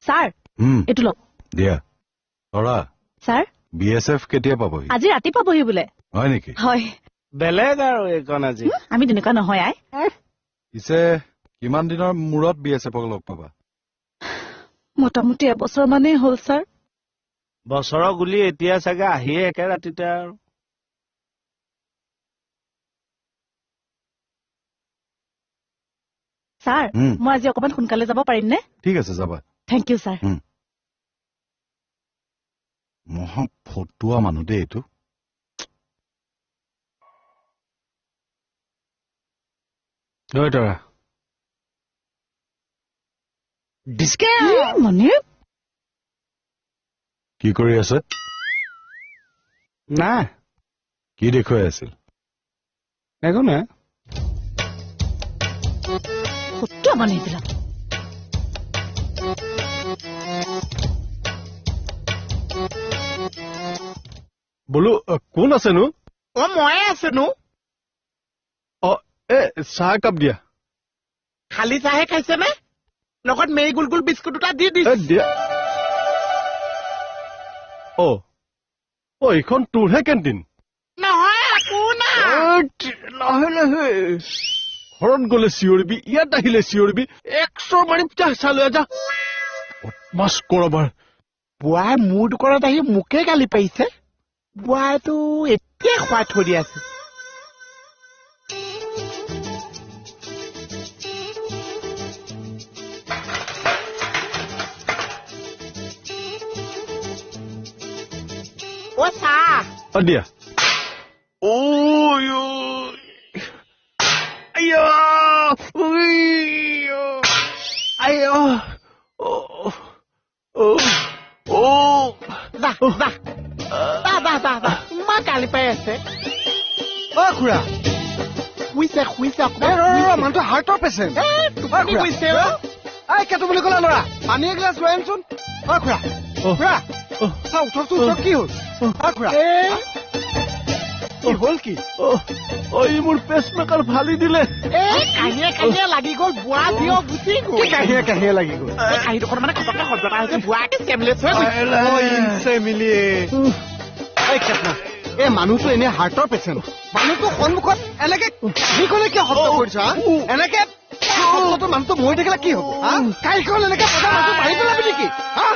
Sir এইটো লওক। দিয়া। তৰা ছাৰ, বি এছ এফ কেতিয়া পাবহি? আজি ৰাতি পাবহি বোলে। হয় নেকি? হয়। বেলেগ আৰু এইকণ আজি। আমি তেনেকুৱা নহয় আই। পিছে কিমান দিনৰ মূৰত বি এছ এফক লগ পাবা? মোটামুটি এবছৰ মানেই হ'ল ছাৰ। বছৰৰ গুলি এতিয়া চাগে আহিয়ে একে ৰাতিতে আৰু। ছাৰ, মই আজি অকণমান সোনকালে যাব পাৰিম নে? ঠিক আছে, যাবা। Thank you sir. মহা ফটুৱা মানুহ দেই এইটো। তৰা কি কৰি আছে? নাই। কি দেখুৱাই আছিল? একো নাই। ফটুৱা মানুহ এইবিলাক। বোলো কোন আছেনো? অ ময়ে আছেনো। অ এ চাহ একাপ দিয়া। খালী চাহে খাইছে নে? লগত মেৰি গুল গুল বিস্কুট দুটা দি দিছো। দিয়া। অ অ এইখন তোৰহে কেণ্টিন? নহয় আপোনাৰ। লাহে লাহে ঘৰত গলে চিঞৰিবি, ইয়াত আহিলে চিঞৰিবি, এক চৰ মাৰিম। যা চাহ লৈ যা। বদমাছ কৰবাৰ। বুঢ়াই মোৰ দোকানত আহি মোকে গালি পাৰিছে। বুঢ়াইতো এতিয়া খোৱাই থৈ দিয়া আছে। অ চাহ দিয়া। ইমান গালি পাই আছে। অ খুৰা শুইছে শুইছে। মানুহটো হাৰ্টৰ পেচেণ্ট। কেটো বুলি ক'লা ল'ৰা, পানী এগিলাচ লৈ আনচোন। অ খুৰা, খুৰা চাওঁ উঠকচোন, উঠক। কি হ'ল? অ খুৰা কি হ'ল? কি মোৰ পেচমেকাৰ ফালি দিলে। কাহিয়ে কাহিয়ে লাগি গ'ল। বুঢ়া দিয়ক গুচি গ'ল। কি কাহিয়ে কাহিয়ে লাগি গ'ল? কাহিটোখন মানে খটককে শব্দ এটা হৈছে, বুঢ়াকে চেমলেছ হৈ গৈছে। মিলিয়ে এই মানুহটো এনে হাৰ্টৰ পেচেণ্ট। মানুহটো সন্মুখত এনেকে কাহিখনে কিয় শব্দ কৰিছ? এনেকে শব্দটো মানুহটো মৰি থাকিলে কি হ'ব? কাহিখন এনেকে বজাই মানুহটো মাৰি পেলাবি নেকি? হা?